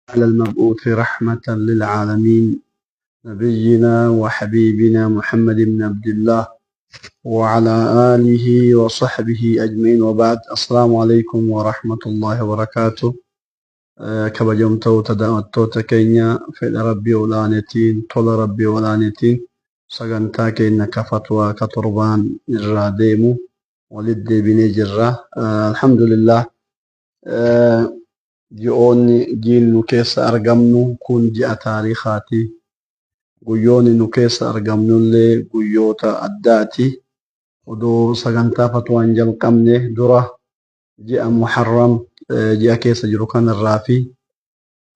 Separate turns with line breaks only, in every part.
على المبعوث رحمة للعالمين نبينا وحبيبنا محمد بن عبد الله وعلى آله وصحبه أجمعين وبعد السلام عليكم ورحمة الله وبركاته. Kabajamtoota daawwattoota keenya, fedha Rabbii olaanetiin, tola Rabbii olaanetiin sagantaa keenya ka fatwaa ka torbaan irraa deemu walitti deebinee jirra. Alhamdulillah, ji'oonni jiin nu keessa argamnu kun ji'a taariikaati. Guyyoonni nu keessa argamnullee guyyoota addaati. Odoo sagantaa fatwaa hin jalqabne dura ji'a Muharram ji'a keessa jiru kanarraa fi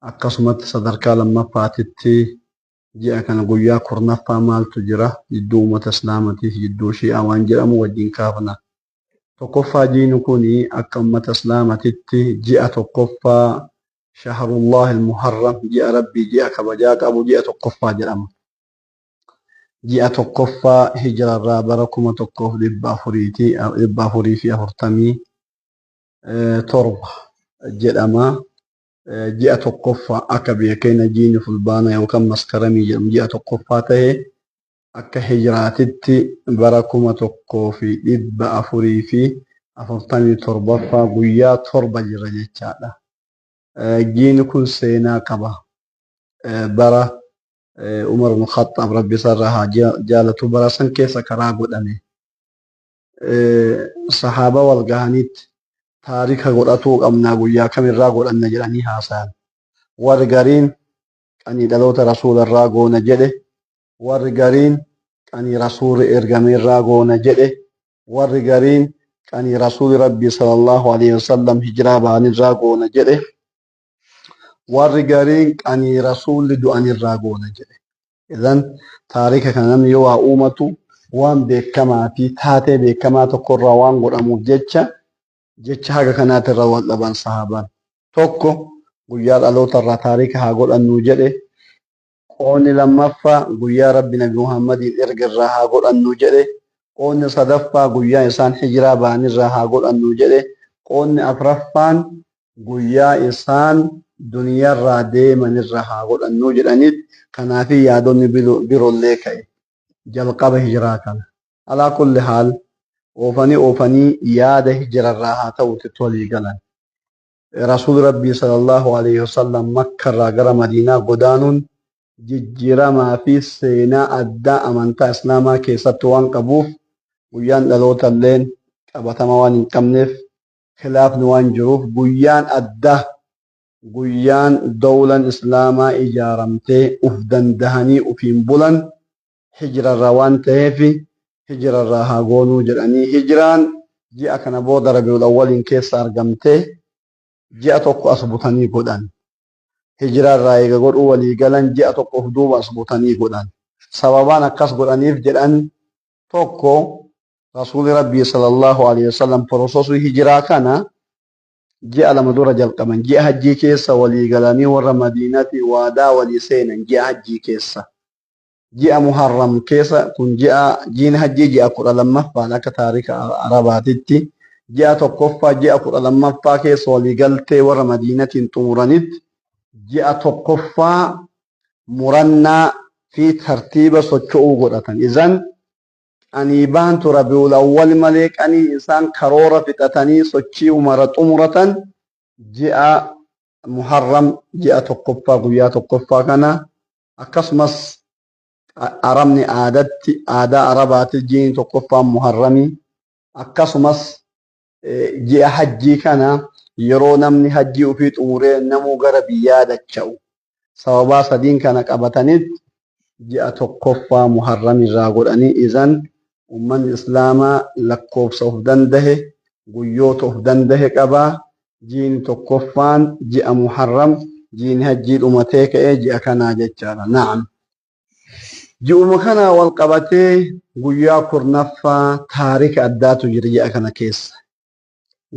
akkasumatti sadarkaa lammaffaatitti ji'a kana guyyaa 10ffaa maaltu jira jidduu uummata Islaamatii fi jidduu Shi'aa waan jedhamu wajjin kaafna. Tokkoffaa, jiini kun akka uummata Islaamatitti ji'a tokkoffaa, Shahrullah al-Muharram, ji'a Rabbii, ji'a kabajaa qabu, ji'a tokkoffaa jedhama. Ji'a tokkoffaa hijirarraa bara 1447 jedhama. Ji'a tokkoffaa akka biyya keenya jiini Fulbaana yookaan Maskaramii jedhamu ji'a tokkoffaa ta'e, akka hijiraatitti bara 1447ffaa guyyaa 7 jira jechaadha. Jiini kun seenaa qaba. Bara Umar ibn Khattaab, Rabbi isarraa haa jaalatu, bara san keessa karaa godhame. Sahaaba wal gahaniitti taarika godhatuu qabnaa, guyyaa kamirraa godhanna jedhanii haasayan. Warri gariin qanii dhaloota Rasuularraa goona jedhe, warri gariin qanii Rasuulli ergameerraa goona jedhe, warri gariin qanii Rasuuli Rabbii sallallahu alaihi wasallam hijiraa ba'anirraa goona jedhe, warri gariin qanii Rasuulli du'anirraa goona jedhe. Idan taarika kana namni yoo waa uumatu waan beekamaa fi taatee beekamaa tokkorraa waan godhamuuf jecha haga kanaati irra wal dhaban sahaabaan. Tokko guyyaa dhaloota irraa taarika haa godhannu jedhe. Qoonni lammaffaa guyyaa Rabbi Nabi Muhammadiin erga irraa haa godhannu jedhe. Qoonni sadaffaa guyyaa isaan hijiraa ba'anirraa haa godhannu jedhe. Qoonni afraffaan guyyaa isaan duniyarraa deemanirraa haa godhannu jedhaniit, kanaafi yaadonni birollee ka'e jalqaba hijiraa kana. Alaa kulli haal, oofanii oofanii yaada hijirarraa haa ta'utti walii galan. Rasuulli Rabbii sallallahu alaihi wasallam Makkarraa gara Madiinaa godaanuun jijjiiramaa fi seenaa addaa amantaa Islaamaa keessatti waan qabuuf, guyyaan dhaloota illeen qabatama waan hin qabneef, khilaafni waan jiruuf, guyyaan addaa, guyyaan dawlan Islaamaa ijaaramtee uf dandahanii ufiin bulan hijirarraa waan ta'eef, hijirarraa haa goonuu jedhanii, hijiraan ji'a kana booda Rabiul Awwaliin keessa argamtee ji'a tokko as butanii godhan. Hijirarraa eega godhuu walii galan ji'a tokko of duuba as butanii godhan. Sababaan akkas godhaniif jedhan, tokko, Rasuuli Rabbii sallallahu alaihi wasallam porososuu hijiraa kana ji'a 2 dura jalqaban. Ji'a hajjii keessa walii galanii warra Madiinati waadaa walii seenan ji'a hajjii keessa. Ji'a Muharram keessa, kun ji'a jiin hajjii ji'a 12ffaan akka taarika Arabaatitti, ji'a tokkoffaa ji'a 12ffaa keessa walii galtee warra Madiinatiin xumuranitti ji'a tokkoffaa murannaa fi tartiiba socho'uu godhatan. Izan qanii baantu Rabiul Awwal malee qanii isaan karoora fixatanii sochii umara xumuratan ji'a Muharram ji'a tokkoffaa guyyaa tokkoffaa kana. Akkasumas Arabni aadatti, aadaa Arabaatti ji'ni tokkoffaan Muharramii, akkasumas ji'a hajjii kana yeroo namni hajjii ofii xumuree namuu gara biyyaa dacha'u, sababaa sadiin kana qabatanitti ji'a tokkoffaa Muharram irraa godhanii. Izan ummanni Islaamaa lakkoofsa of dandahe, guyyoota of dandahe qaba. Jiini tokkoffaan ji'a Muharram, jiini hajjii dhumatee ka'ee ji'a kanaa jechaadha. Na'am. Ji'uma kanaa wal qabatee guyyaa 10ffaa taarika addaatu jira ji'a kana keessa.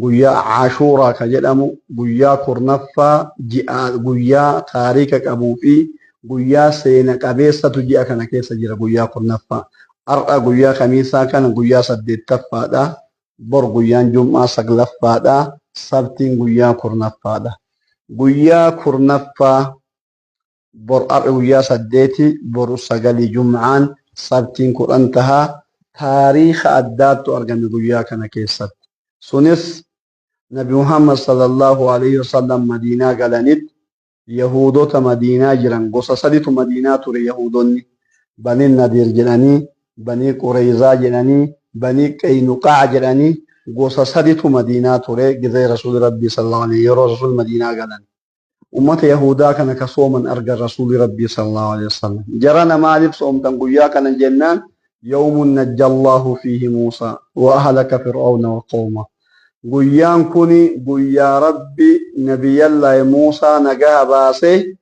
Guyyaa Ashuuraa ka jedhamu, guyyaa 10ffaa ji'a, guyyaa taarika qabuu fi guyyaa seena qabeessatu ji'a kana keessa jira guyyaa 10ffaa. Har'a guyyaa Kamiisaa kana guyyaa saddeettaffaadha. Bor guyyaan Jum'aa saglaffaadha. Sabtiin guyyaa 10ffaadha. Guyyaa 10ffaa bor har'i guyyaa 8 boru 9 jum'aan sabtiin 10 taha taariikha addaattu argame guyyaa kana keessatti. Sunis Nabi Muhammad sallallahu alaihi wasallam Madiinaa galanit Yahuudota Madiinaa jiran gosa saditu Madiinaa ture Yahuudonni. Banii Nadiir jedhanii, Banii Qureyzaa jedhanii, Banii Qeynuqaa jedhanii gosa saditu Madiinaa ture gizee Rasuuli Rabbii sallallahu alaihi yeroo Rasuuli Madiinaa galan. Ummata Yahuudaa kana ka sooman argan Rasuuli Rabbii sallallahu alaihi wasallam. Jarana maaliif soomtan guyyaa kana jennaan yawmun najjallahu fiihi Muusaa wa ahlaka Fir'aawna wa qawma. Guyyaan kuni guyyaa Rabbi Nabiyyallaahi Muusaa nagaha baasee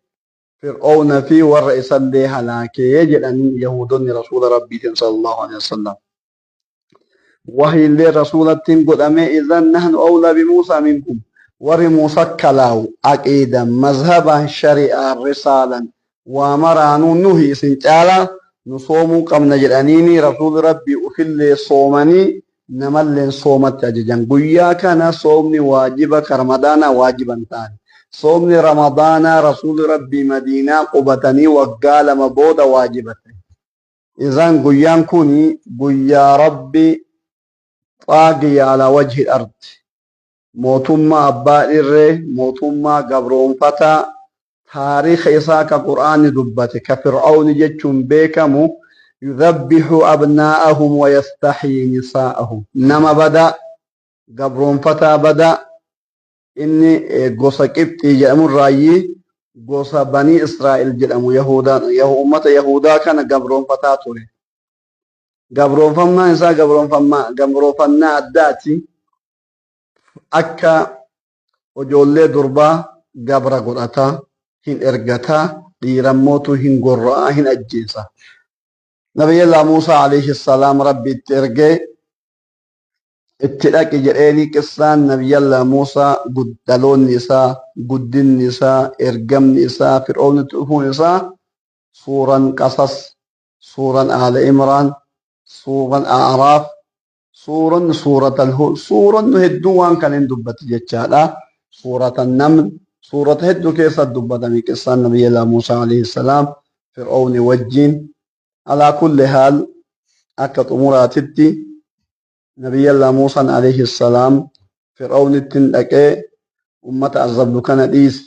Fir'awna fi warra isallee halaakee jedhaniin Yahuudonni Rasuula Rabbiitiin sallallahu alaihi wasallam. Wahyillee Rasuulattiin godhamee idhan nahnu awlaa bi Muusaa minkum. Warri Muusaa kalaawu aqiidan, mazhabaan, shari'aan, risaalan waa maraanuu nuhi isin caalaa nu soomuu qabna jedhaniini Rasuulli Rabbii ufillee soomanii namalleen soomatti ajajan. Guyyaa kana soomni waajiba ka Ramadaanaa waajiba hin taane. Soomni Ramadaanaa Rasuulli Rabbii Madiinaa qubatanii waggaa 2 booda waajiba ta'e. Izan guyyaan kun guyyaa Rabbi xaagiya alaa wajhi ardi mootummaa abbaa irree mootummaa gabroonfataa taariikha isaa ka Qur'aanni dubbate ka Fir'awni jechuun beekamu yudhabbihu abnaa'ahum wa yastahyii nisaa'ahum nama badaa gabroonfataa badaa inni gosa Qibxii jedhamu irraayyii gosa Banii Israa'el jedhamu Yahuudaan ummata Yahuudaa kana gabroonfataa ture. Gabroonfammaan isaa gabroonfannaa addaati. Akka ijoollee durbaa gabra godhata, hin ergata, dhiirammootu hin gorra'a, hin ajjeesa. Nabiyyallaa Muusaa alayhi salaam Rabbi itti ergee itti dhaqi jedheeni qissaan Nabiyyallaa Muusaa dhaloonni isaa, guddinni isaa, ergamni isaa, Fir'oonitti dhufuun isaa suuran Qasas, suuran Aala Imraan, suuran A'raaf, Suuronni suuratal Hu suuronni hedduu waan kana hin dubbatti jechaadha. Suurata Naml suurota hedduu keessa dubbatame qissaan Nabiyyallaa Muusaa alayhi salaam Fir'oowni wajjin. Alaa kulli haal akka xumuraatitti Nabiyyallaa Muusaan alayhi salaam Fir'oownittiin dhaqee ummata azabdu kana dhiisi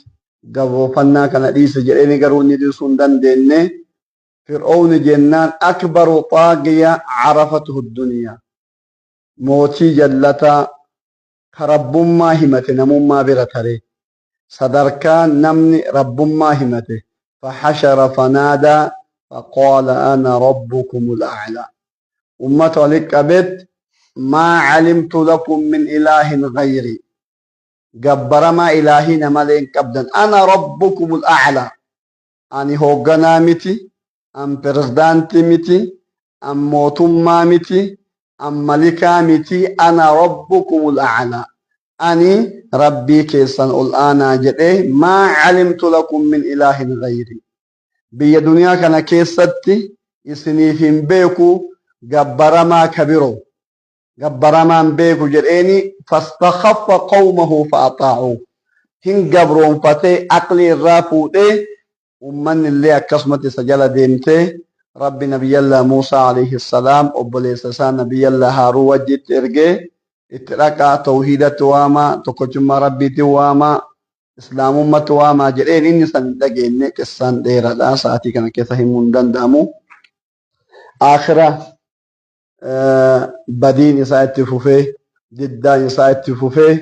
gabroofannaa kana dhiisi jedheeni garuu inni dhiisuu hin dandeenye. Fir'oowni jennaan akbaru xaagiya carafatuhu duniyaa mootii jallataa ka rabbummaa himate namummaa bira tare sadarkaa namni rabbummaa himate fahashara fanaadaa faqaala ana rabbukumul a'laa ummata walitti qabeet maa calimtu lakum min ilaahin gayrii gabbaramaa ilaahii na malee hin qabdan ana rabbukumul a'laa Ani hoogganaa miti, an pirezidaantii miti, an mootummaa miti, an malikaa miti, ana rabbukumul a'laa. Ani Rabbii keessan ol aanaa jedhee maa calimtu lakum min ilaahin gayrii. Biyya duniyaa kana keessatti isiniif hin beeku gabbaramaa ka biroo. Gabbaramaan beeku jedheeni fastakhaffa qawmahu fa'axaa'uu hin gabroonfatee aqlii irraa fuudhee ummanni illee akkasumatti isa jala deemtee Rabbi Nabiyyallaa Muusaa alayhi salaam obboleessa isaa Nabiyyallaa Haaruu wajjitti ergee itti dhaqaa tawhiidatti waamaa tokkochummaa Rabbiitti waamaa islaamummatti waamaa jedheen inni san hin dhageenne qissaan dheeradha sa'aatii kana keessa himuu hin danda'amu. Aakhira badiin isaa itti fufee diddaan isaa itti fufee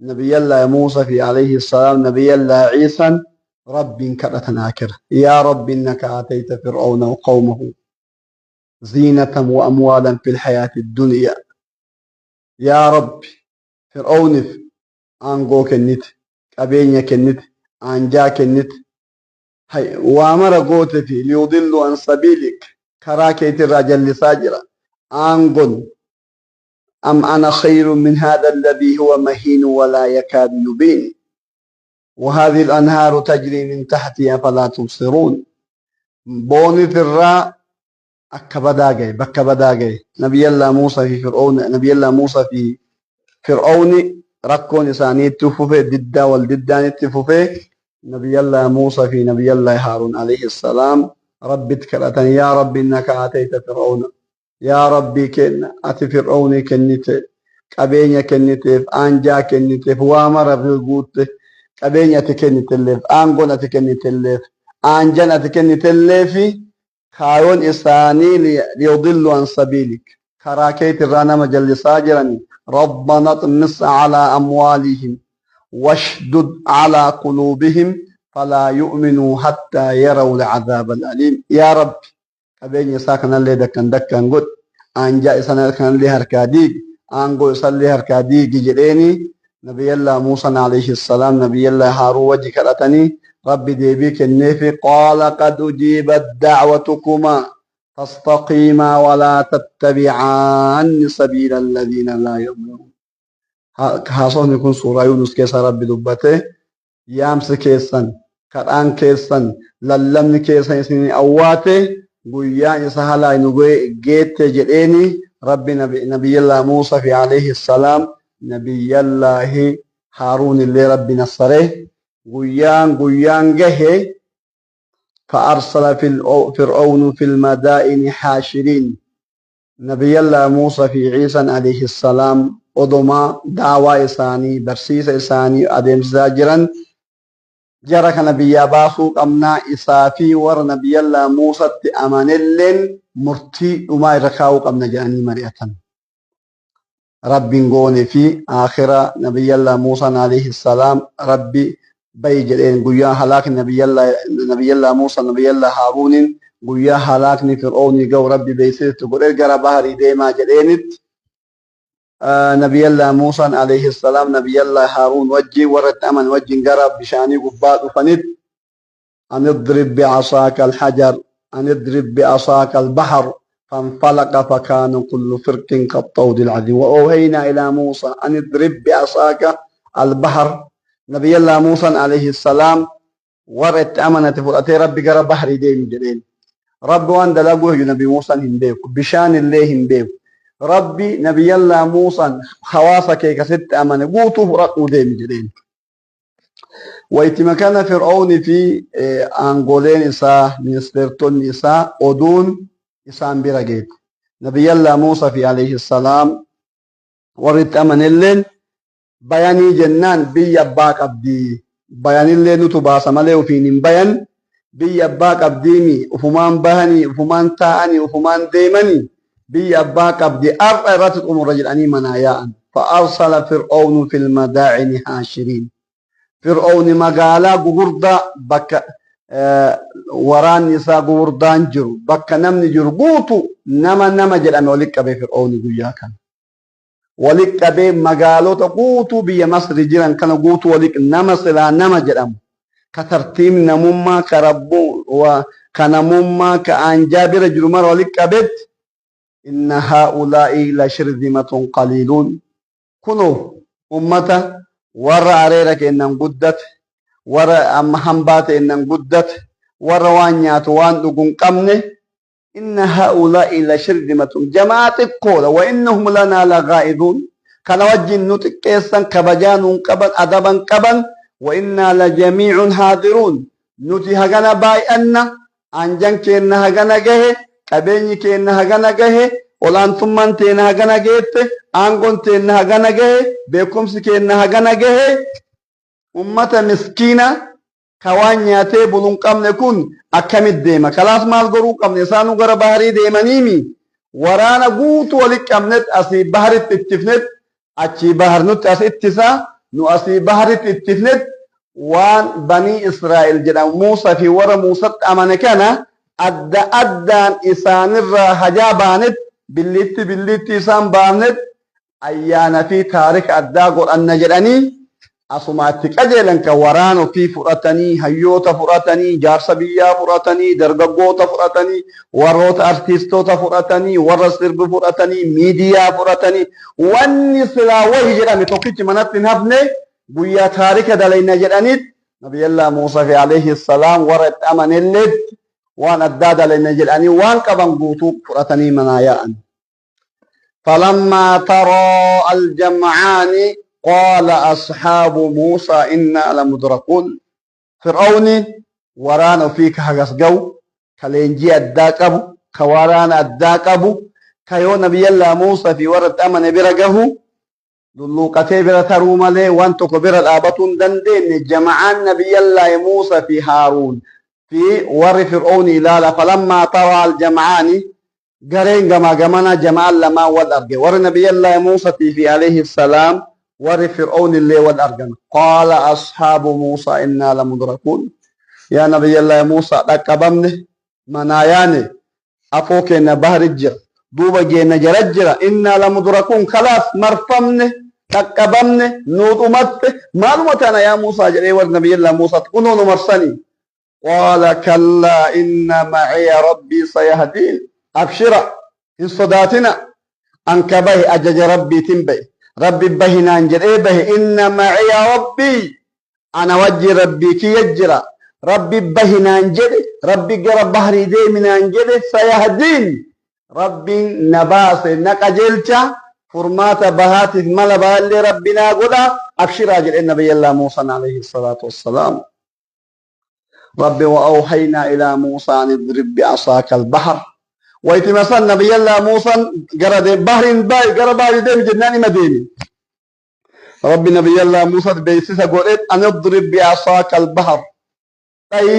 Nabiyyallaahi Muusa fi alayhi salaam Nabiyyallaahi Ciisaan Rabbiin kadhatan akira yaa Rabbi innaka aatayta fir'aawna wa qawmahu ziinatan wa amwaalan fil hayaati duniyaa yaa Rabbi fir'aawnif aangoo kennite qabeenya kennite aanjaa kennite Hay waa mara gootefi liyudillu an sabiilik karaa keetirraa jallisaa jira aangon am ana khayrun min haadha alladhii huwa mahiinu walaa yakaadu yubiin وهذه الأنهار تجري من تحتي أفلا تبصرون booni firraa akka badaa gahe bakka badaa gahe nabiyyallaa Muusaa fi Fir'oowni nabiyyallaa Muusaa fi Fir'oowni Rakkoon isaanii itti fufe, diddaa wal diddaan itti fufe. Nabiyyallaahi Muusaa fi Nabiyyallaahi Haaruun alayhi salaam Rabbitti kadhatan, yaa Rabbi innaka aatayta fir'auna, yaa Rabbii keenna ati fir'awnii kennite, qabeenya kenniteef, aanjaa kenniteef, waa mara guutte, qabeenya ati kennitelleef, aangoon ati kennitelleef, aanjan ati kennitelleefi Kaayoon isaanii liyudillu an sabiilik, karaa keetirraa nama jallisaa jirani, Rabbana xmis alaa amwaalihim washdud alaa quluubihim falaa yu'minuu hattaa yarawul azaabal aliim. Yaa Rabbi, qabeenya isaa kanallee dakkan dakkan godhi, aanjaa isaa kanallee harkaa diigi, aangoo isallee harkaa diigi jedheeni. Nabiyallah Muusan alayhi salaam Nabiyallah Haaruun wajji kadhatanii Rabbi deebii kenneefi, qaala qad ujiibat da'watukumaa fastaqiimaa walaa tattabi'aanni sabiila alladhiina laa yu'minuun. Haasofni kun suuraa Yuunus keessa Rabbi dubbate. Yaamsi keessan, kadhaan keessan, lallabni keessan isinii awwaate, guyyaan isa halaaynu geette jedheeni Rabbi Nabiyyallaahi Muusaa fi alayhi salaam Nabiyyallaahi Haaruun illee Rabbi nassare. Guyyaan guyyaan gahe, fa'arsala fir'awnu fil madaa'ini haashiriin. Nabiyyallaahi Muusaa fi Iisaan alayhi salaam odoma da'waa isaanii, barsiisa isaanii adeemsisaa jiran, jara kana biyyaa baasuu qabnaa, isaa fi warra Nabiyyallaahi Muusatti amanelleen murtii dhumaa irra kaa'uu qabna jedhanii mari'atan. Rabbiin goone fi aakhira Nabiyyallaahi Muusaan alayhi salaam Rabbi bayi jedheen. Guyyaa halaakni Nabiyyallaahi Muusaa Nabiyyallaahi Haaruuniin guyyaa halaakni Fir'oonii ga'u Rabbi beeksisetti godhee gara baharii deemaa jedheenitti, Nabiyyallaahi Muusaan alayhi salaam Nabiyyallaahi Haaruun wajjin warra itti aman wajjin gara bishaanii gubbaa dhufanitti, an idrib bi'asaaka alhajar, an idrib bi'asaaka albahar, fanfalaqa fakaana kullu firqin kaxxawdi al'aziim, wa awhaynaa ilaa Muusaa an idrib bi'asaaka albahar. Nabiyyallaahi Muusaan alayhi salaam warra itti amanate fudhatee Rabbi gara bahrii deemi jedheen. Rabbi waan dalaguu heyyu Nabi Muusaan hin beeku, bishaan illee hin beeku. Rabbi Nabiyyallaahi Muusaan hawaasa kee kasitti amane guutuu fudhadhuu deemi jedheen. Waytima kana Fir'oonii fi aangoleen isaa, ministeertonni isaa oduun isaan bira geette. Nabiyyallaa Muusaa fi alayhi salaam warri itti amanelleen bayanii jennaan, biyya abbaa qabdi. Bayanillee nutu baasa malee ufiin hin bayan. Biyya abbaa qabdiimi, ufumaan bahanii, ufumaan taa'anii, ufumaan deemanii, biyya abbaa qabdi, har'a irratti xumurra jedhanii manaa yaa'an. Fa'arsala fir'oownu fil madaa'ini haashiriin. Fir'oowni magaalaa gugurdaa, bakka waraanni isaa gugurdaan jiru, bakka namni jiru guutu nama nama jedhame walitti qabe. Fir'oowni guyyaa kana walitti qabee magaalota guutuu biyya Masri jiran kana guutuu walitti, nama silaa nama jedhamu, ka tartiib namummaa, ka rabbuu, ka namummaa, ka aanjaa bira jiru mara walitti qabetti, inna haa'ulaa'i la shirzimatun qaliiluun, kunoo ummata warra areera keennan guddate, warra amma hambaa teennan guddate, warra waan nyaatu waan dhugu hin qabne, inna haa'ulaa'i la shirzimatun, jamaa xiqqoodha, wa innahum lanaa la gaa'iduun, kana wajjin nu xiqqeessan, kabajaa nuun qaban, adaban qaban, wa innaa la jamiicun haadiruun, nuti hagana baay'anna, anjan keenna hagana gahe, qabeenyi keenna hagana gahe, olaantummaan teena hagana geette, aangoon teenna hagana gahe, beekumsi keenna hagana gahe, ummata miskiina ka waan nyaatee bulu hin qabne kun akkamit deema? Kalaas maal godhuu qabne? Isaanuu gara baharii deemaniimi, waraana guutuu walitti qabnet asii baharitti ittifnet, achii bahar nutti as ittisa, nu asii baharitti ittifnet, waan banii Israa'el jedhamu, Muusaa fi warra Muusatti amane kana adda addaan isaanirraa hajaa baanet, billiitti billiitti isaan baafnet, ayyaana fi taarika addaa godhanna jedhanii asuma itti qajeelan. Kan waraana ofii fudhatanii, hayyoota fudhatanii, jaarsa biyyaa fudhatanii, dargaggoota fudhatanii, warroota artiistoota fudhatanii, warra sirbi fudhatanii, miidiyaa fudhatanii, wanni silaa wahi jedhame tokkichi manatti hin hafne, guyyaa taarika dalayna jedhaniit Nabiyyallaa Muusaa fi alayhi salaam warra itti amanelleetti waan addaa dalayna jedhanii waan qaban guutuu fudhatanii manaa yaa'an. Falammaa taraa aljam'aani, Qaala asxaabu Muusaa innaa lamudrakuun. Fir'awni waraana ofii ka hagas gahu, ka leenjii addaa qabu, ka waraana addaa qabu, ka yoo Nabiyyallaa Muusaa fi warra itti amane bira gahu, lulluuqatee bira taruu malee waan tokko bira dhaabatuu hin dandeenye. Jama'aan Nabiyyallaahi Muusaa fi Haaruun fi warri Fir'awni ilaala. Falammaa taraa aljama'aani, gareen gamaa gamanaa jama'aan lamaan wal arge. Warri Nabiyyallaahi Muusatii fi alayhi salaam warri Fir'awni illee wal argan. Qaala ashaabu Muusaa innaa lamudrakuun. Yaa Nabiyyallaahi Muusaa, dhaqqabamne, manaa yaane, afoo keenna bahri jira, duuba geenna jara jira, innaa lamudrakuun, kalaas marfamne, dhaqqabamne, nuu dhumatte, maaluma taana yaa Muusaa jedhee warri Nabiyyallaahi Muusaatti kunoo nu marsanii. Qaala kallaa inna maciya rabbii sayahdiin. Abshira, hin sodaatina, an ka bahe ajaja Rabbiitin bahe, Rabbi bahi naan jedhee bahe. Inna maciya rabbii, ana wajji Rabbii kiyya jira. Rabbi bahi naan jedhe, Rabbi gara bahrii deemi naan jedhe. Sayahdiin, Rabbiin na baase, na qajeelcha, furmaata bahaatiif mala bahallee Rabbi naa godha, abshiraa jedheen Nabiyyallaa Muusaan alayhi salaatu wassalaam. Rabbi wa awhaynaa ilaa Muusaa an idrib bi'asaaka al-bahr. Waytima san Nabiyyallaa Muusaan gara bahriin bayi, gara bahrii deemi jennaan ima deemi. Rabbi Nabiyyallaa Muusaatti beeksisa godhe, an idrib bi'asaaka al-bahr. Dhayi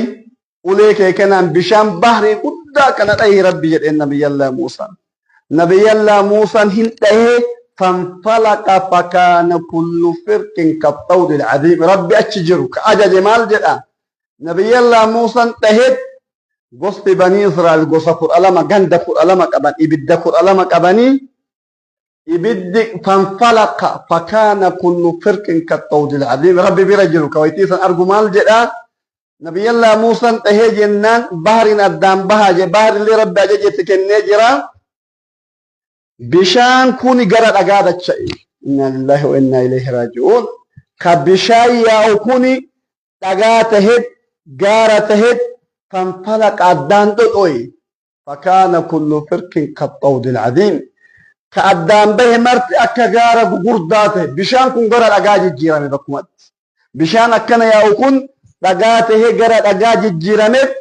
ulee kee kanaan bishaan bahrii guddaa kana dhayi Rabbi jedheen Nabiyyallaa Muusaan. Nabiyyallaa Muusaan hin dhahee, fanfalaqa fakaana kullu firqin kaxxawdil cadiim. Rabbi achi jiru ka ajaje maal jedha? Nabiyyallaa Muusaan dhaheet gosti Banii Israa'el gosa 12, ganda 12 qaban, ibidda 12 qabanii, ibiddi fanfalaqa fakaana kullu firqin kaxxawdil cadiim. Rabbi bira jiru ka waytii san argu maal jedha? Nabiyyallaa Muusaan dhahee jennaan bahriin addaan bahaa jedhe. Bahrillee Rabbi ajaja itti kennee jira. Bishaan kun gara dhagaa dacha'e. Innaa lillaahi wa innaa ilayhi raaji'uun. Ka bishaan yaa'u kuni dhagaa tahet, gaara tahet, fanfalaqa, addaan dhodho'e. Fakaana kullu firqin kaxxawdil cadiim. Ka addaan bahe marti akka gaara gugurdaa ta'e. Bishaan kun gara dhagaa jijjiirame bakkumatti. Bishaan akkana yaa'u kun dhagaa tahee gara dhagaa jijjiirameef.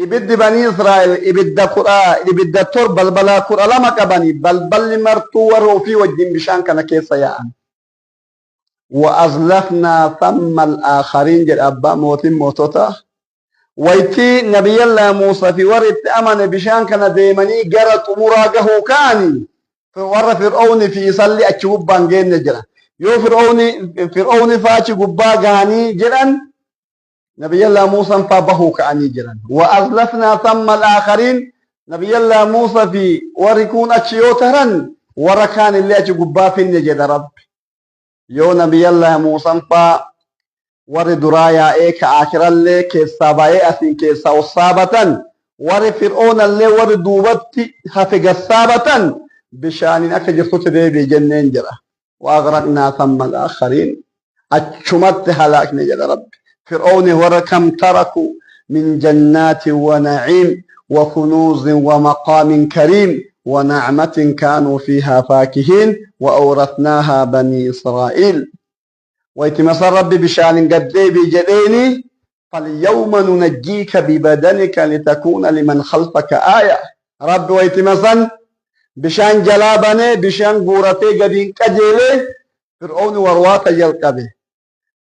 Ibiddi Banii Israa'el ibidda kudha ibidda 7, balbalaa 12 qabanii, balballi martuu warra ofii wajjin bishaan kana keessa yaa'an. Wa azlafnaa thamma al-aakhariin jedha abbaa mootiin moototaa. Waytii Nabiyyallaa Muusaa fi warri itti amane bishaan kana deemanii gara xumuraa gahuu ka'anii, warra Fir'oowni fi isallee achi gubbaan geenne jira. Yoo Fir'oowni faa achi gubbaa gahanii jedhan, Nabiyyallaa Muusaan faa bahuu ka'anii jiran. Wa azlafnaa thamma al-aakhariin. Nabiyyallaa Muusaa fi warri kuun achi yoo taran, warra kaan illee achi gubbaa finne jedha Rabbi. Yoo Nabiyyallaahi Muusaan faa warri duraa yaa'ee ka aakhirallee keessaa bayee asiin keessaa ol saabatan, warri Fir'oonallee warri duubatti hafe gad saabatan, bishaaniin akka jirtutti deebi'i jenneen jedha. Wa aghraqnaa thamma al-aakhariin, achumatti halaakne jedha Rabbi. Fir'ooni warra kam taraku min jannaatin wa na'iim wa kunuuzin wa maqaamin kariim wa na'matin kaanuu fiihaa faakihiin wa awrathnaahaa banii Israa'iil. Waytima san Rabbi bishaanin gad deebi'i jedheeni, falyawma nunajjiika bibadanika litakuuna liman khalfaka aaya. Rabbi waytima san bishaan jalaa banee, bishaan guuratee gadiin qajeelee, Fir'oowni warwaata jalqabe.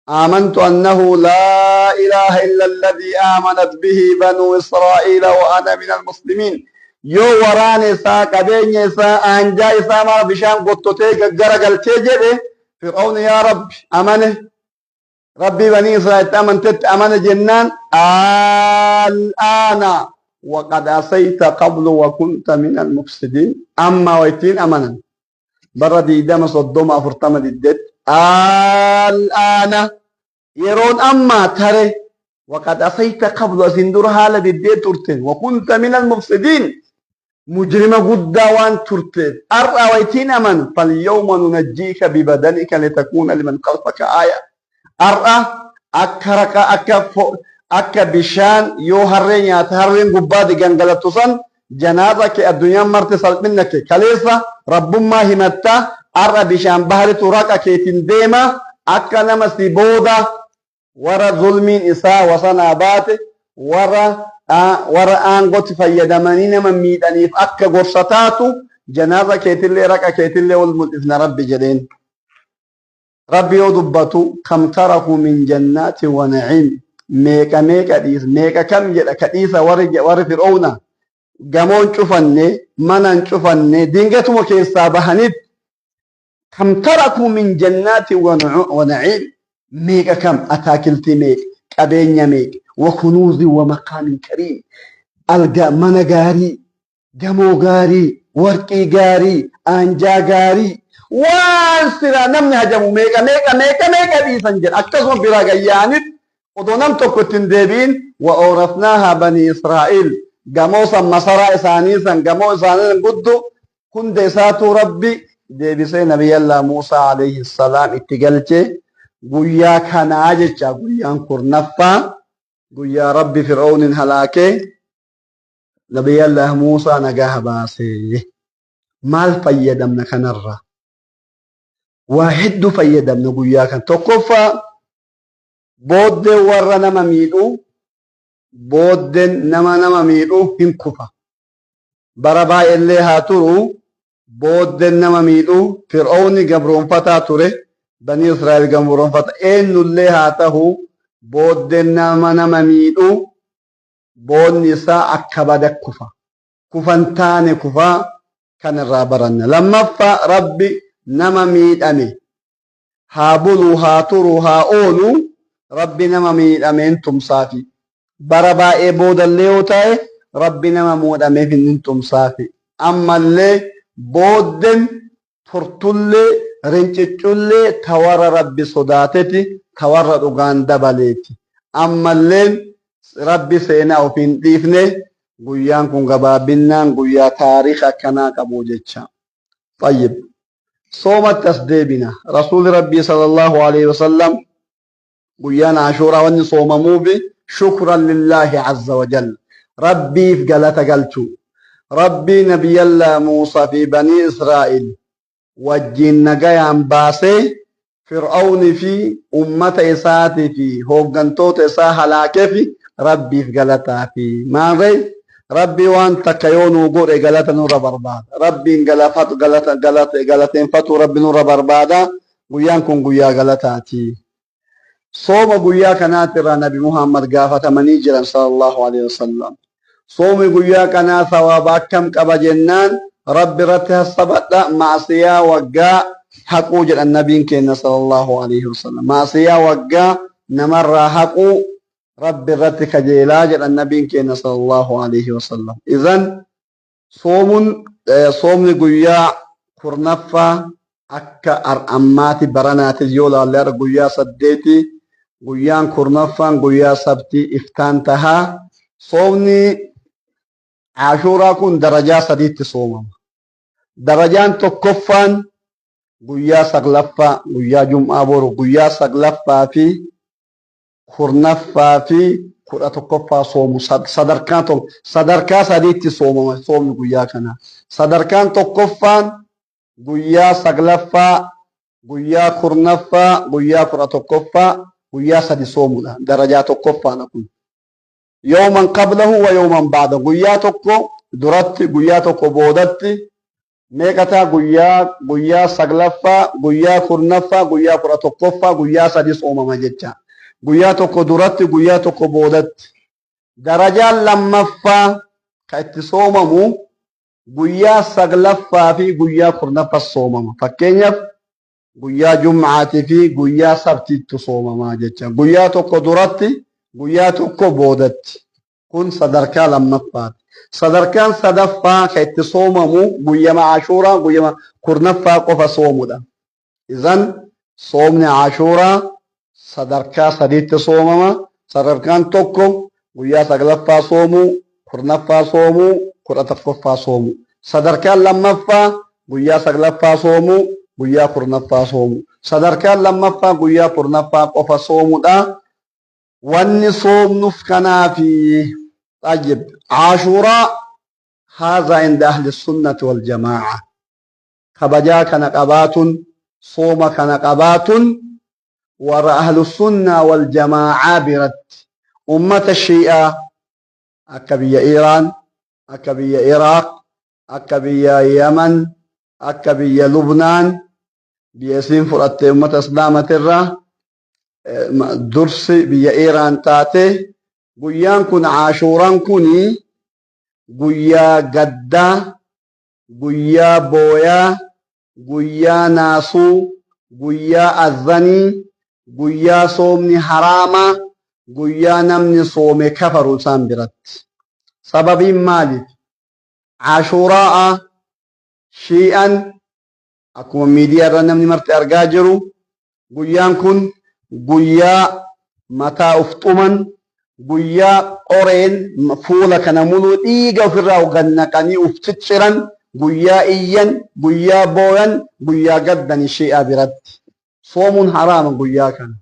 Aamantu annahu laa ilaaha illa alladhii aamanat bihi banuu Israa'iila wa ana minal muslimiin. Yoo waraana isaa, qabeenya isaa, aanjaa isaa mara bishaan gottotee gaggara galchee jedhe, Fir'oowni yaa Rabbi amane, Rabbii banii Israa'elitti amantetti amane jennaan, al'aana waqad asayta qablu wa kunta minal mufsidiin. Amma waytiin amanan bara 20, 30, 40 diddetti, al'aana yeroon ammaa tare, waqad asayta qablu, asin dura haala diddee turte, wa kunta minal mufsidiin, mujrima guddaa waan turteef, har'a waytiin amanu, falyawma nunajjiika bibadanika litakuuna liman khalfaka aaya. Har'a akka raqa akka bishaan yoo harree nyaate harreen gubbaati gangalattu san, janaaza kee addunyaan marti salphinna kee kaleessa rabbummaa himattaa. Har'a bishaan baharitu raqa keetiin deema akka nama si booda warra zulmiin isaa wasanaa baate warra warra aangootti fayyadamanii nama miidhaniif akka gorsa taatu janaaza keetillee raqa keetillee wal mul'ifna Rabbi jedheen. Rabbi yoo dubbatu kam taraku min jannaati wa na'iim meeqa meeqa dhiisa meeqa kam jedha ka dhiisa warri warri fir'oowna gamoon cufanne manan cufanne dingatuma keessaa bahanit kam tarakuu min jannaati wa na'iim meeqa kam ataakiltii meeqa qabeenya meeqa wa kunuuzi wa maqaamin kariim alga mana gaarii gamoo gaarii, warqii gaarii, aanjaa gaarii, waan silaa namni hajamu meeqa meeqa meeqa meeqa dhiisan jedha. Akkasuma biraa gayyaanit odoo nam tokko itti hin deebi'in wa awrasnaahaa banii Israa'iil gamoo san masaraa isaanii san gamoo isaanii san guddu hunda isaatuu Rabbi deebisee Nabiyyallaa Muusaa alayhi salaam itti galche guyyaa kanaa jecha guyyaan kurnaffaa guyyaa Rabbi Fir'oonin halaakee Nabiyallah Muusaa nagaha baase. Maal fayyadamna kanarraa? Waa hedduu fayyadamna guyyaa kan. Tokkoffaa booddeen warra nama miidhu booddeen nama nama miidhu hin kufa. Bara baay'ellee haa turu booddeen nama miidhu Fir'oowni gabroonfataa ture Banii Israa'el gabroonfata eenyullee haa tahu booddeen nama nama miidhu boonni isaa akka bada kufa. Kufan taane kufaa kan irraa baranna. Lammaffaa Rabbi nama miidhame haa buluu haa turuu haa oolu Rabbi nama miidhame hin tumsaafi. Bara baay'ee boodallee yoo ta'e Rabbi nama muudhameef hin tumsaafi. Ammallee boodden turtullee rinciccullee ta warra Rabbi sodaateti ta warra dhugaan dabaleeti. Ammalleen Rabbi seenaa ofii hin dhiifne guyyaan kun gabaabinnaan guyyaa taariikha akkanaa qabu jecha. Xayyib. Soomatti as deebina. Rasuulli Rabbii sallallahu alaihi wasallam guyyaan Ashuuraa wanni soomamuufi shukran lillaahi azza wa jalla. Rabbiif galata galchuu. Rabbii Nabiyyallaa Muusaa fi Banii Israa'il wajjiin nagayaan baasee Fir'awni fi ummata isaatii fi hooggantoota isaa halaakefi Rabbiif galataafi. Maarree Rabbii waan takka yoo nuu godhe galata nurra barbaada. Rabbiin galafatu galata galata galateenfatuu Rabbi nurra barbaada. Guyyaan kun guyyaa galataati. Sooma guyyaa kanaatirraa Nabi Muhammad gaafatamanii jiran sallallahu alaihi wasallam. Soomi guyyaa kanaa sawaaba akkam qaba jennaan Rabbi irratti hassabadha ma'asiyaa waggaa haquu jedhan nabiin keenya sallallahu alaihi wasallam. Ma'asiyaa waggaa namarraa haquu Rabbi irratti kajeelaa jedhan nabiin keenya sallallahu alaihi wasallam. Izan Soomun soomni guyyaa kurnaffaa akka har'ammaati baranaatis yoo laalle har'a guyyaa saddeeti guyyaan kurnaffaan guyyaa sabtii iftaan tahaa soomni Ashuuraa kun darajaa sadiitti soomama. Darajaan tokkoffaan guyyaa saglaffaa guyyaa jum'aa boru guyyaa saglaffaa fi kurnaffaa fi 11ffaa soomu sadarkaa tokko sadarkaa sadiitti soomama soomni guyyaa kanaa. Sadarkaan tokkoffaan guyyaa saglaffaa, guyyaa kurnaffaa, guyyaa 11ffaa guyyaa sadi soomudha. Darajaa tokkoffaadha kun. Yooman qablahu wa yooman ba'da guyyaa tokko duratti guyyaa tokko boodatti Meeqa ta'a guyyaa guyyaa saglaffaa, guyyaa kurnaffaa, guyyaa 11ffaa, guyyaa sadi soomama jecha. Guyyaa tokko duratti, guyyaa tokko boodatti. Darajaan lammaffaa ka itti soomamu guyyaa saglaffaa fi guyyaa kurnaffaa soomama. Fakkeenyaaf guyyaa jum'aatii fi guyyaa sabtiitti soomamaa jecha. Guyyaa tokko duratti, guyyaa tokko boodatti. Kun sadarkaa lammaffaati. Sadarkaan sadaffaa ka itti soomamu guyyama Ashuuraa guyyama kurnaffaa qofa soomudha. Izan soomni Ashuuraa sadarkaa sadiitti soomama. Sadarkaan tokko guyyaa saglaffaa soomuu, kurnaffaa soomuu, 11ffaa soomuu. Sadarkaan lammaffaa guyyaa saglaffaa soomuu, guyyaa kurnaffaa soomuu. Sadarkaan lammaffaa guyyaa kurnaffaa qofa soomudha. Wanni soomnuf kanaafi. Xayyib. Aashuuraa haazaa inda ahli sunnati wal jamaa'a. Kabajaa kana qabaatun, sooma kana qabaatun warra ahlusunnaa wal jamaa'aa biratti ummata shii'aa akka biyya Iiraan, akka biyya Iraaq, akka biyya Yaman, akka biyya Lubnaan, biyya isiin fudhatte ummata islaamatirraa dursi biyya Iiraan taate, guyyaan kun Aashuuraan kun guyyaa gaddaa, guyyaa booyaa, guyyaa naasuu, guyyaa azzanii, guyyaa soomni haraamaa, guyyaa namni soome kafaru isaan biratti. Sababiin maaliif? Aashuuraa'a Shii'an akkuma miidiyaa irra namni marti argaa jiru, guyyaan kun guyyaa mataa uf xuman, guyyaa qoreen fuula kana muluu dhiiga ofirraa gad naqanii uf cicciran, guyyaa iyyan, guyyaa booyan, guyyaa gaddani Shii'aa biratti. Soomuun haraama guyyaa kana.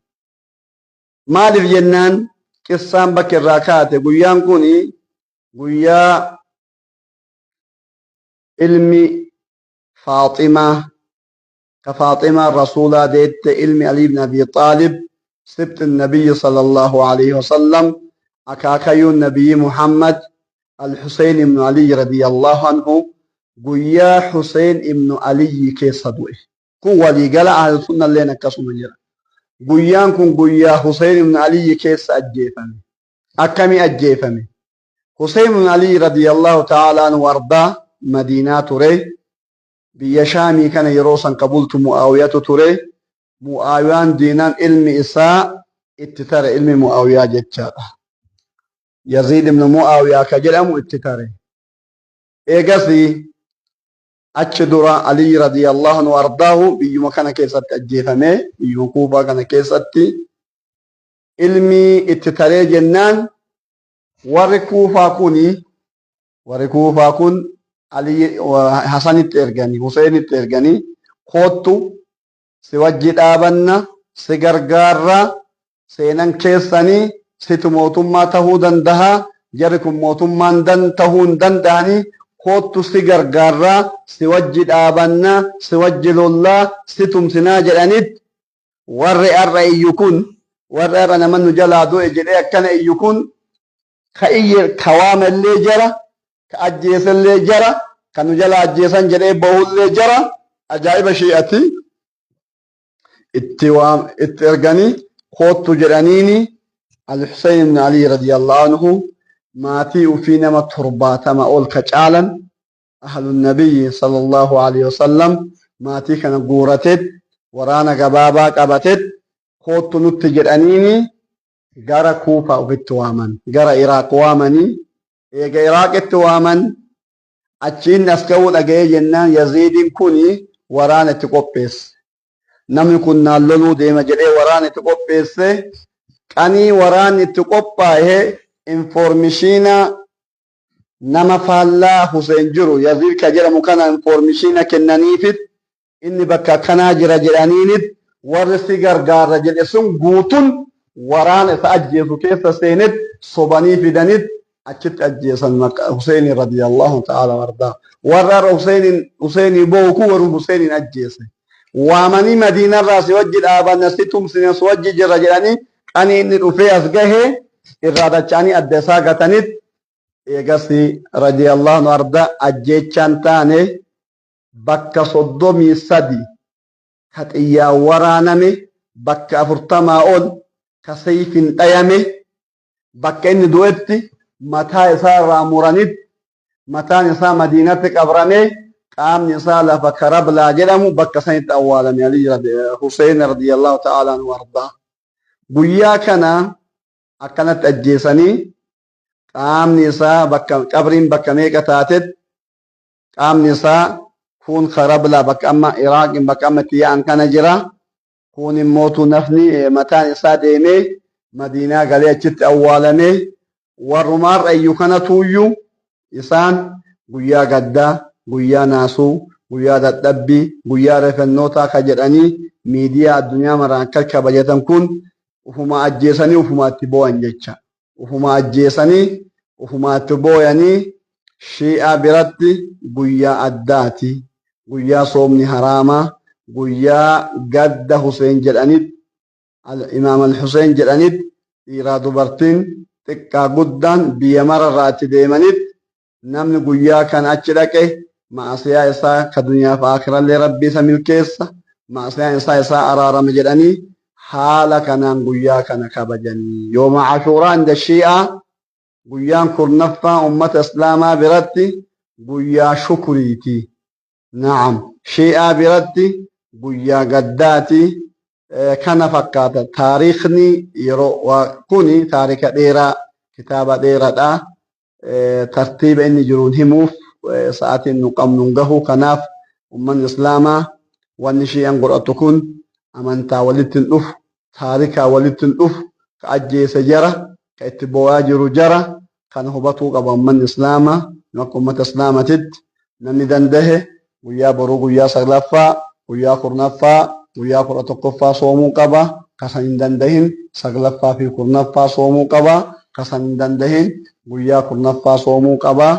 Maaliif jennaan, qissaan bakka irraa kaate guyyaan kun guyyaa ilmi Faaximaa ka Faaximaan Rasuulaa deette, ilmi Alii ibn Abi Xaalib, sibxi Nabiyyi sallallahu alayhi wasallam, akaakayyuun Nabiyyi Muhammad, Al-Huseyn ibn Aliyyi radiyallahu anhu, guyyaa Huseyn ibn Aliyyi keessa du'e. Kun waliigala ahlu sunnalleen akkasuma jira. Guyyaan kun guyyaa Huseyn ibn Aliyyi keessa ajjeefame. Akkamii ajjeefame? Huseyn ibn Aliyyi radiyallahu ta'ala anhu ardaa Madiinaa ture. Biyya Shaamii kana yeroo san ka bultu Mu'aawiyatu ture. Mu'aawiyaan diinaan ilmi isaa itti tare, ilmi Mu'aawiyaa jechaadha. Yaziid ibn Mu'aawiyaa ka jedhamu itti tare. Eegasii achi dura Aliyyi radiyallahu anhu ardaahu biyyuma kana keessatti ajjeefame, biyyuma Kuufaa kana keessatti ilmi itti taree jennaan, warri Kuufaa kun Ali Hasanitti erganii, Huseenitti erganii, "Koottu, si wajji dhaabanna, si gargaarra, seenan keessanii situ mootummaa tahuu dandaha, jarri kun mootummaan dan tahuu hin dandahanii, koottu, si gargaarraa, si wajji dhaabanna, si wajji lollaa, si tumsinaa," jedhanit. Warri har'a iyyu kun, warri har'a nama nu jalaa du'e jedhee akkana iyyu kun, ka iyye ka waamellee jara, ka ajjeesellee jara, ka nu jalaa ajjeesan jedhee bohullee jara. Ajaa'iba shi'ati! Itti waam itti erganii koottu jedhaniini. Al-Huseyn ibn Ali radiyallahu anhu maatii ufii nama 70 ol ka caalan, ahlu nabiyyi sallallahu alaihi wasallam, maatii kana guuratet, waraana gabaabaa qabatet, koottu nutti jedhaniini gara Kuufaa ufitti waaman, gara Iraaq waamanii. Eega Iraaqitti waaman, achi inni as ga'uu dhaga'ee jennaan, Yaziidiin kuni waraana itti qopheesse. Namni kun naan loluu deema jedhee waraana itti qopheesse. Qanii waraanni itti qophaa'e information nama faallaa Huseen jiru, Yaziid ka jedhamu kana, information kennaniifit, inni bakka akkanaa jira jedhaniinit, warri si gargaarra jedhe sun guutun waraana isa ajjeesu keessa seenet, sobanii fidanit, achitti ajjeesan Huseeni radiyallahu ta'ala wardaa. Warra har'a Huseenii boo'u kun warri Huseeniin ajjeese. Waamanii Madiinarraa si wajji dhaabanna, si tumsine, si wajji jirra jedhanii, qanii inni dhufee as gahe irraa dacha'anii adda isaa gatanit. Eegas radiyallahu anhu arda ajjeechaan taane bakka 33 ka xiyyaan waraaname, bakka 40 ol ka seeyfin dhayame, bakka inni du'etti mataa isaa irraa muranit, mataan isaa Madiinatti qabrame, qaamni isaa lafa Karablaa jedhamu bakka sanitti awwaalame Ali Hussein radiyallahu ta'ala anhu ardaa. Guyyaa kana akkanatti ajjeesanii, qaamni isaa bakka qabriin bakka meeqa taatet, qaamni isaa kun Karablaa bakka amma Iraaqiin bakka amma itti yaa'an kana jira. Kun immootu nafni mataan isaa deemee Madiinaa galee achitti awwaalame. Warrumaarra iyyu kanatuuyyuu isaan guyyaa gaddaa, guyyaa naasuu, guyyaa dadhabbii, guyyaa refennootaa ka jedhanii miidiyaa addunyaa maraan akka kabajatan kun ufuma ajjeesanii ufuma itti boo'an jecha. Ufuma ajjeesanii ufuma itti booyanii. Shii'aa biratti guyyaa addaati. Guyyaa soomni haraamaa, guyyaa gadda Huseen jedhanitti, Imaam al-Huseen jedhanitti, dhiiraa dubartiin, xiqqaa guddaan biyya mararraa itti deemanitti, namni guyyaa kana achi dhaqe ma'asiyaa isaa ka duniyaaf aakhirallee Rabbi isa milkeessa, ma'asiyaan isaa isaa araarama jedhanii haala kanaan guyyaa kana kabajanii. Yooma Ashuuraa inda Shii'aa, guyyaan 10ffaa ummata Islaamaa biratti guyyaa shukriiti. Na'am. Shii'aa biratti guyyaa gaddaati. Kana fakkaata. Taariikhni yeroo kuni taarika dheeraa, kitaaba dheeradha. Tartiiba inni jiruun himuuf sa'aatiin nu qabnu hin gahu. Kanaaf ummanni Islaamaa wanni Shii'aan godhatu kun amantaa walitti hin dhufu, taarikaa walitti hin dhufu, ka ajjeese jara, ka itti booyaa jiru jara, kana hubatuu qaba ummanni Islaamaa. Nu akka ummata Islaamatitti namni dandahe guyyaa boruu guyyaa 9ffaa, guyyaa 10ffaa, guyyaa 11ffaa soomuu qaba. Ka san hin dandahin 9ffaa fi 10ffaa soomuu qaba. Ka san hin dandahin guyyaa 10ffaa soomuu qaba.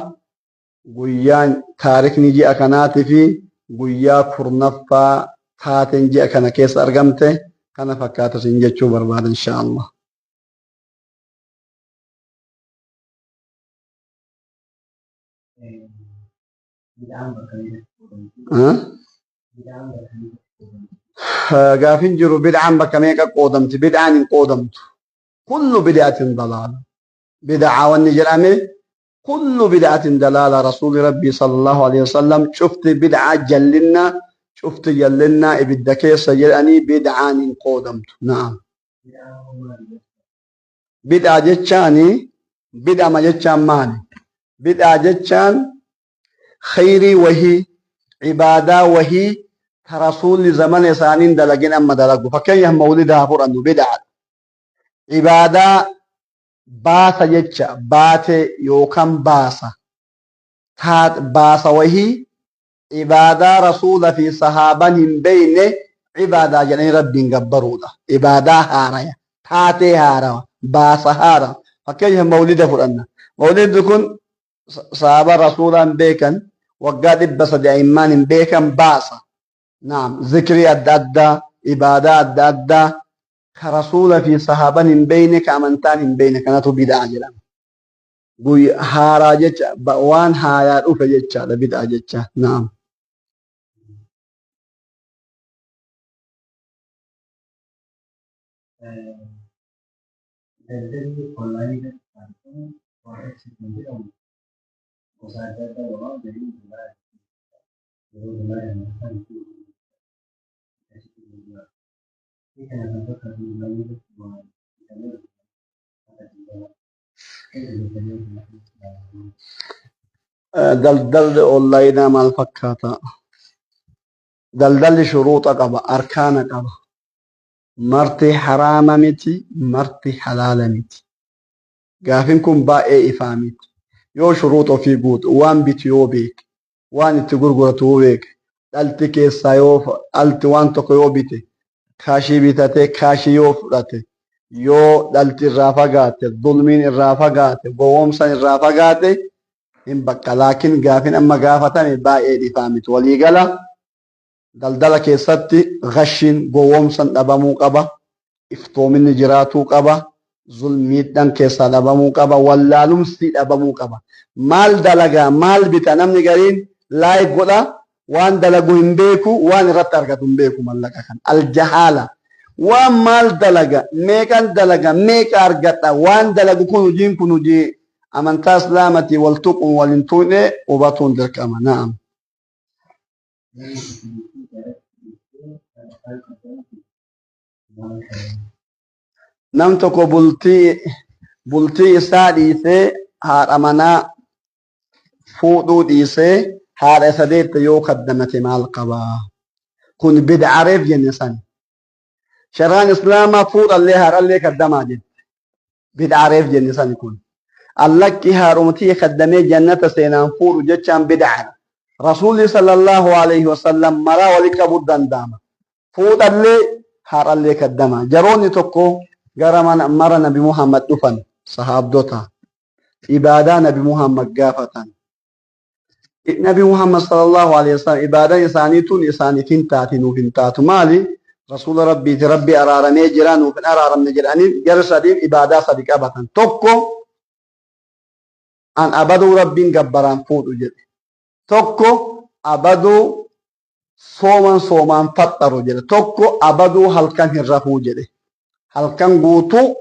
Guyyaan taarikni ji'a kanaati fi guyyaa 10ffaa taateen ji'a kana keessa argamte kana fakkaata isin jechuu barbaada inshaa Allah. Gaafin jiru bid'aan bakka meeqa qoodamti? Bid'aan hin qoodamtu. Kullu bid'atin dalaala. Bid'aa wanni jedhame Kullu bid'atin dalaala Rasuulli Rabbii sallallahu aleyhi wasallam cufti bid'aa jallinna, cufti jallinnaa ibidda keessa jedhanii bid'aan hin qoodamtu. Na'am. Bid'aa jechaani bid'ama jechaan maali? Bid'aa jechaan kheyrii wahii, ibaadaa wahii ta Rasuulli zamana isaanii hin dalagin amma dalagu. Fakkeenyaaf mawlida haa fudhannu bid'aadha. Ibaadaa baasa jecha baate yookan baasa taat baasa wahii ibaadaa rasuula fi sahaaban hin beeyne ibaadaa jedhanii Rabbiin gabbaruudha. Ibaadaa haaraya, taatee haarawa, baasa haarawa. Fakkeenyaaf mawlida fudhanna. Mawlidni kun sahaaba rasuulaan beekan waggaa 300 a'immaan hin beekan baasa. Naam, zikrii adda addaa, ibaadaa adda addaa ka rasuula fi sahaaban hin beeyne, ka amantaan hin beeyne kanatu bid'aa jedhama. Guyya haaraa jecha waan haayaa dhufe jechaadha bid'aa jecha. Naam.
Daldalli onlaayinii irratti taasifamu Forex kan jedhamu gosa adda addaa qaba. Galiin doolaara yeroo doolaara Ameerikaan itti akkasitti gurgura. Fi kana kan fakkaatu onlaayinii irratti waa bitamee gurgurama akka daldala erga daldalli onlaayinii ilaalamuu.
Daldalli onlaayinaa maal fakkaata? Daldalli shuruuxa qaba, arkaana qaba. Marti haraama miti, marti halaala miti. Gaafin kun baay'ee ifaa miti. Yoo shuruuxa ofii guutu, waan bitu yoo beeke, waan itti gurguratu yoo beeke, dhalti keessaa yoo dhalti waan tokko yoo bite, kaashii bitatee kaashii yoo fudhate, yoo dhalti irraa fagaate, zulmiin irraa fagaate, gowwoomsan irraa fagaate hin bakka. Laakiin gaafin amma gaafatame baay'ee ifaa miti. Waliigala Daldala keessatti ghashiin, gowwoomsan dhabamuu qaba, iftoominni jiraatuu qaba, zulm, miidhan keessaa dhabamuu qaba, wallaalumsi dhabamuu qaba. Maal dalagaa, maal bita namni gariin like godha, waan dalagu hin beeku, waan irratti argatu hin beeku mallaqa kana. Aljahaala. Waan maal dalaga, meeqan dalaga, meeqa argadha, waan dalagu kun hojiin kun hojii amantaa Islaamatii wal tuquun wal hin tuqne hubatuun dirqama. Na'am.
Namni tokko bultii jaalachuu dhiistee kan afaan qabbanti maal ta'e?
Nam tokko bultii isaa dhiisee haadha manaa fuudhuu dhiisee haadha isa deette yoo kaddamate maal qaba? Kun bid'areef jenne san. Shari'aan Islaamaa fuudhallee haadhallee kaddamaa jette. Bid'areef jenne sani kun. Allakki haadhuma tiyya kaddamee jannata seenaan fuudhu jechaan bid'aadha. Rasuulli sallallahu alaihi wasallam maraa wali qabuu danda'ama. Fuudhallee haadhallee kaddamaa. Jaroonni tokko gara mana mara Nabi Muhammad dhufan sahaabdota. Ibaadaa Nabi Muhammad gaafatan. Nabi Muhammad sallallahu alaihi wasallam ibaadaan isaanii tun isaaniif hin taati, nuuf hin taatu. Maali? Rasuula Rabbiiti, Rabbi araaramee jira, nuuf hin araaramne jedhanii gara sadiin ibaadaa sadi qabatan. Tokko, an abaduu Rabbiin gabbaraan fuudhu jedhe. Tokko, abaduu sooman soomaan faxxaru jedhe. Tokko, abaduu halkan hin rafuu jedhe. Halkan guutuu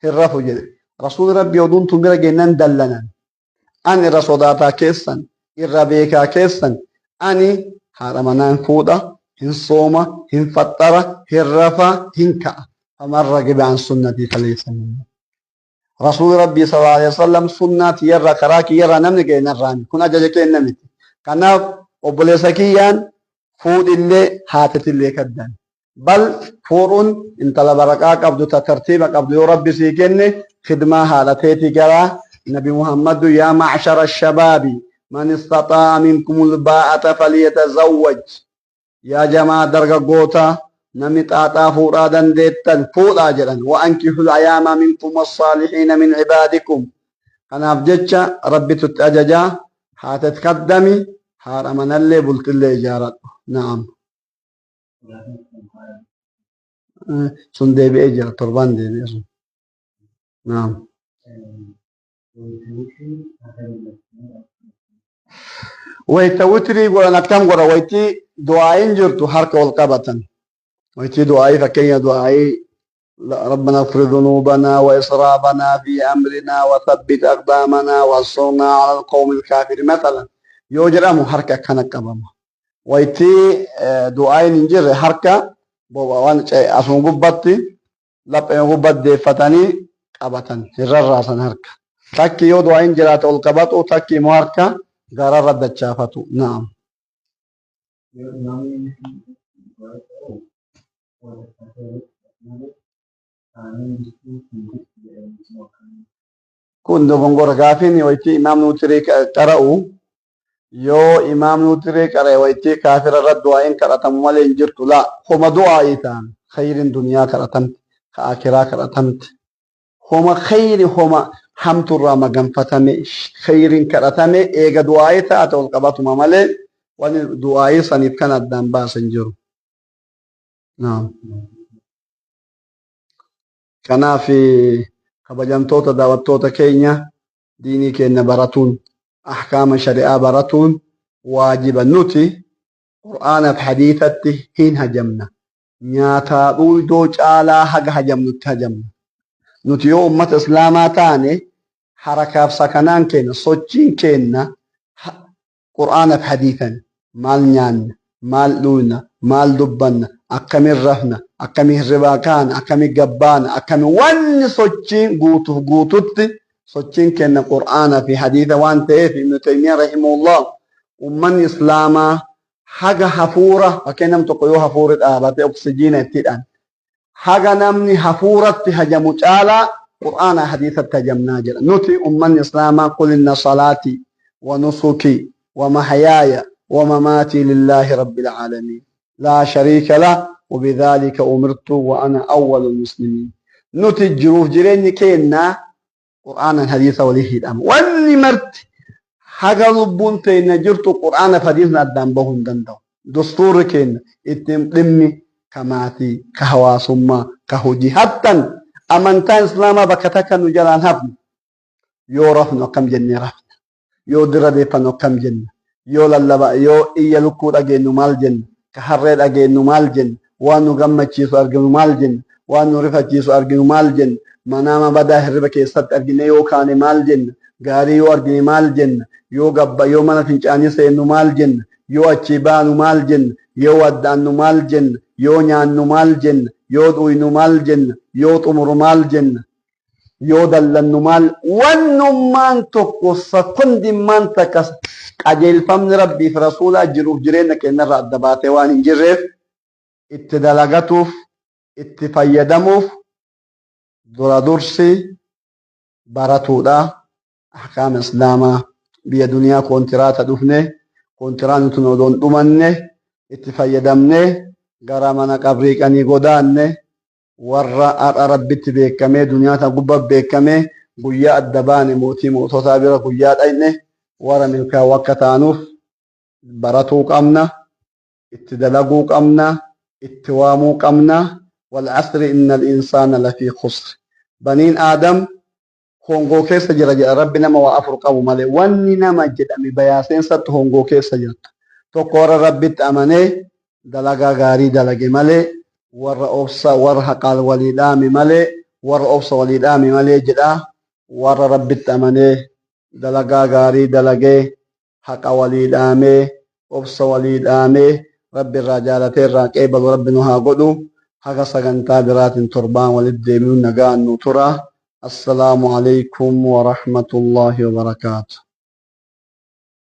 hin rafu jedhe. Rasuulli Rabbii oduun tun bira geennan dallanan. An irra sodaataa keessan, irra beekaa keessan, ani haadha manaa hin fuudha, hin sooma, hin faxxara, hin rafa, hin ka'a. Faman ragiba an sunnatii falaysa minni. Rasuulli Rabbii sallallahu alaihi wasallam sunnaa tiyyarraa, karaa kiyyarraa namni ga'e narraa miti. Kun ajaja keenna miti. Kanaaf obboleessa kiyyaan fuudhillee haatetillee kaddan. Bal fuudhuun intala baraqaa qabdu ta tartiiba qabdu yoo Rabbi sii kenne khidmaa haadha teetii garaa. Nabi Muhammadu, yaa ma'shara shabaabi man istaxaa'a minkumul baa'ata falyatazawwaj, yaa jamaa dargaggoota, namni xaaxaa fuudhaa dandeettan fuudhaa jedhan. Wa ankihul ayaamaa minkum wassaalihiina min ibaadikum. Kanaaf jecha Rabbitu itti ajajaa, haatet kaddami, haadha manallee bultillee ijaaradhu. Na'am. Sun deebi'ee jira, torbaan deebi'e sun. Naam. Wayta witrii godhan akkam godha? Waytii du'aa'iin jirtu harka ol qabatan. Waytii du'aa'ii, fakkeenya du'aa'ii ربنا اغفر ذنوبنا وإسرافنا في أمرنا وثبت أقدامنا وانصرنا على القوم الكافرين مثلا yoo jedhamu harka akkana qabama. Waytii du'aa'iin hin jirre harka waan asuma gubbatti, laphee gubbatti deeffatanii qabatan, hin rarraasan harka. Takki yoo du'aa'iin jiraate ol qabatu, takki immoo harka gararra dachaafatu. Na'am.
Yoo imaamni du'aa ta'u wal malee aamiin jechuu hin jirtu jedhanii immoo akkamiin?
Kun dogongora. Gaafiin waytii imaamni wutirii qara'u, yoo imaamni wutirii qara'e waytii kaafira irra du'aa'iin kadhatamu malee hin jirtu. Laa, homa du'aa'ii ta'an khayriin duniyaa kadhatamti, ka akiraa kadhatamti, homa khayri, homa hamturraa maganfatame, khayriin kadhatame, eega du'aa'ii taate ol qabatuma malee wani du'aa'ii saniif kan addaan baase hin jiru. Naam. Kanaaf kabajamtoota daawwattoota keenya, diinii keenya baratuun, ahkaama shari'aa baratuun waajiba. Nuti Qur'aanaaf hadiisatti hin hajamna. Nyaataa dhuydoo caalaa haga hajamnutti hajamna. Nuti yoo ummata Islaamaa taane harakaaf sakanaan keenya, sochiin keenya Qur'aanaaf hadiisan. Maal nyaanna, maal dhuyna, maal dubbanna, akkamin rafna, akkamin hirribaa kaana, akkamin gabbaana, akkamin wanni sochiin guutuuf guututti sochiin kenna Qur'aana fi hadiisa waan ta'eef, Ibnu Taymiyaa rahimahullah, ummanni Islaamaa haga hafuura, fakkeen nam tokko yoo hafuurri dhaabate oksijiina itti hidhan, haga namni hafuuratti hajamu caalaa Qur'aana hadiisatti hajamnaa jedha. Nuti ummanni Islaamaa, qul inna salaatii wa nusukii wa mahyaaya wa mamaatii lillaahi rabbil aalamiin laa shariika lah wa bidhaalika umirtu wa ana awwalul muslimiin. Nuti jiruuf jireenyi keenya Qur'aanan hadiisa walii hidhama. Wanni marti haga lubbuun teenya jirtu Qur'aana fi hadiisni addaan bahuu hin danda'u. Dustuurri keenya ittiin dhimmi ka maatii, ka hawaasummaa, ka hojii, hattan amantaan Islaamaa bakka takka nu jalaan hafne. Yoo rafnu akkam jennee rafna? Yoo dirra deeffannu akkam jenna? Yoo lallaba, yoo iyya lukkuu dhageenyu maal jenna? Ka harree dhageenyu maal jenna? Waan nu gammachiisu arginu maal jenna? Waan nu rifachiisu arginu maal jenna? Manaama badaa hirriba keessatti argine yoo kaane maal jenna? Gaarii yoo argine maal jenna? Yoo gabba, yoo mana fincaanii seennu maal jenna? Yoo achii baanu maal jenna? Yoo wadda'annu maal jenna? Yoo nyaannu maal jenna? Yoo dhuynu maal jenna? Yoo xumuru maal jenna? Yoo dallannu maal? Wannummaan tokko, sakondimmaan takka qajeelfamni Rabbii fi Rasuulaa jiruuf jireenya keenyarraa adda baatee waan hin jirreef, itti dalagatuuf, itti fayyadamuuf dura dursi baratuudha. Ahkaama Islaamaa, biyya duniyaa koontiraata dhufne, koontiraanni tun odoon dhumanne itti fayyadamne gara mana qabrii qanii godaanne. Warra har'a Rabbitti beekamee, duniyaa tana gubbaa beekamee, guyyaa adda baane mootii moototaa bira guyyaa dhayne warra milkaa'u akka taanuuf. Baratuu qabna, itti dalaguu qabna, itti waamuu qabna. Wal asri innal insaana lafii khusr. Baniin Aadam hongoo keessa jira jedha Rabbi nama waa afur qabu malee. Wanni nama jedhame bayaa seensatti hongoo keessa jirta. Tokko warra Rabbitti amanee dalagaa gaarii dalage malee, warra obsa warra haqaan walii dhaame malee, warra obsa walii dhaame malee jedha. Warra Rabbitti amanee dalagaa gaarii dalagee haqa walii dhaamee obsa walii dhaamee Rabbi irraa jaalatee irraa qeebalu Rabbi nu haa godhu. Haga sagantaa biraatiin torbaan walitti deebinu nagaan nu tura. Assalaamu alaikum wa rahmatullahi wa barakaatu.